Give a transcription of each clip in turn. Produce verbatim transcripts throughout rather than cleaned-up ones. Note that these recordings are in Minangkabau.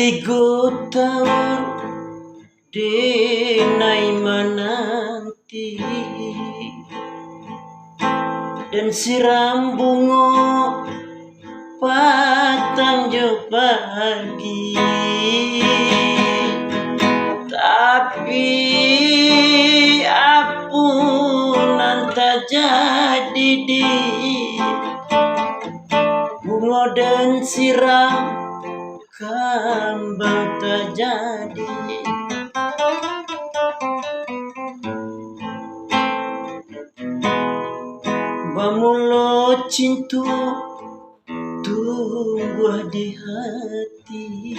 Tigo taun denai mananti, den siram bungo patang jo pagi. Tapi apo nan tajadi, di bungo den siram kambang tajadi. Bamulo cinto tumbuah di hati.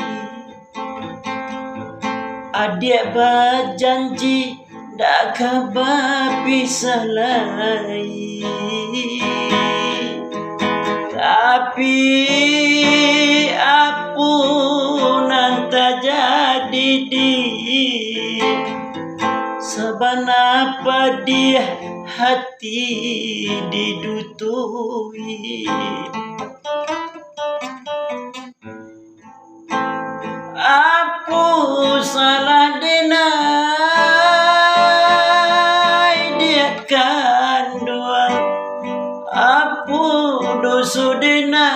Adiak bajanji dak ka bapisah lai. Tapi apo nan tajadi, di sabana padiah hati didutui. Apo salah denai diak kanduang? Apo doso denai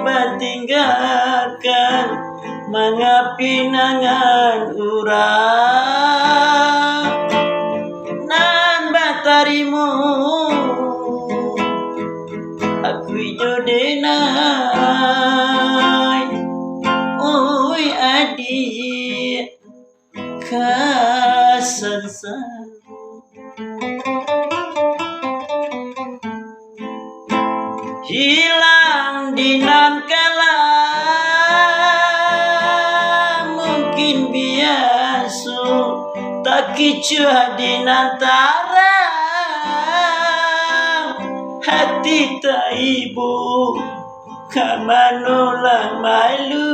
batinggakan? Manga pinangan urang nan batarimo akuik jo denai, oi adiak ka sansaro. Hilang di nan kalam mungkin biaso, takicuah di nan tarang, hati taibo, ka mano lah malu.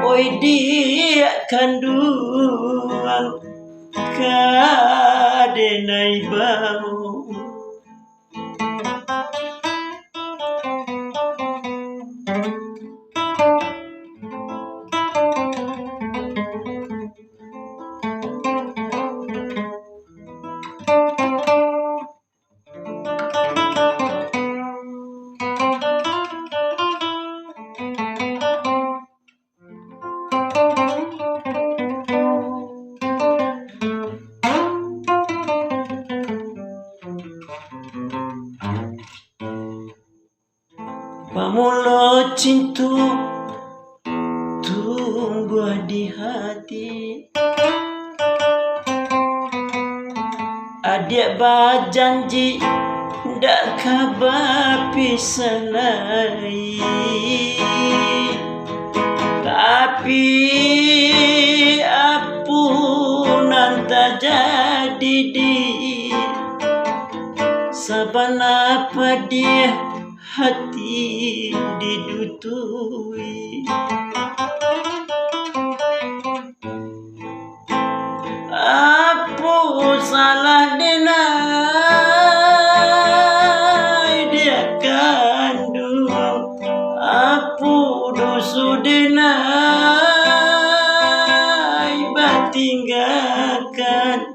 Oi diak kanduang, ka denai bao. Pamulo cinto tumbuah di hati. Adiak bajanji dak ka bapisah lai. Tapi apo nan tajadi, di sabana padiah hati didutui. Apo salah denai diak kanduang? Apo doso denai batinggakan?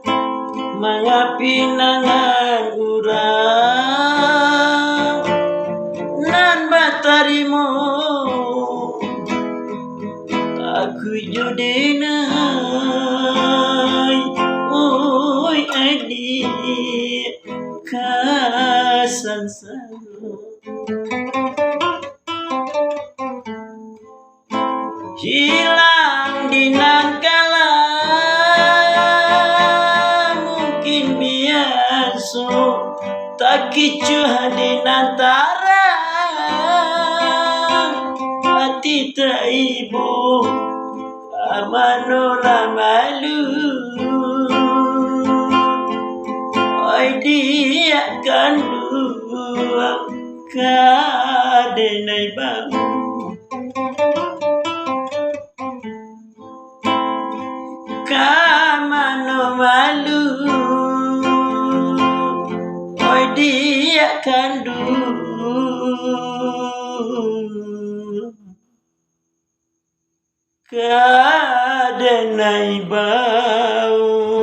Manga pinangan urang nan batarimo akuik jo denai, oi adiak ka sansaro. Hilang di nan kalam mungkin biaso, takicuah di nan tarang, hati taibo, ka mano lah malu. Oi diak kanduang, ka denai bao. Ka mano malu, oi diak kanduang. Kadenai bau.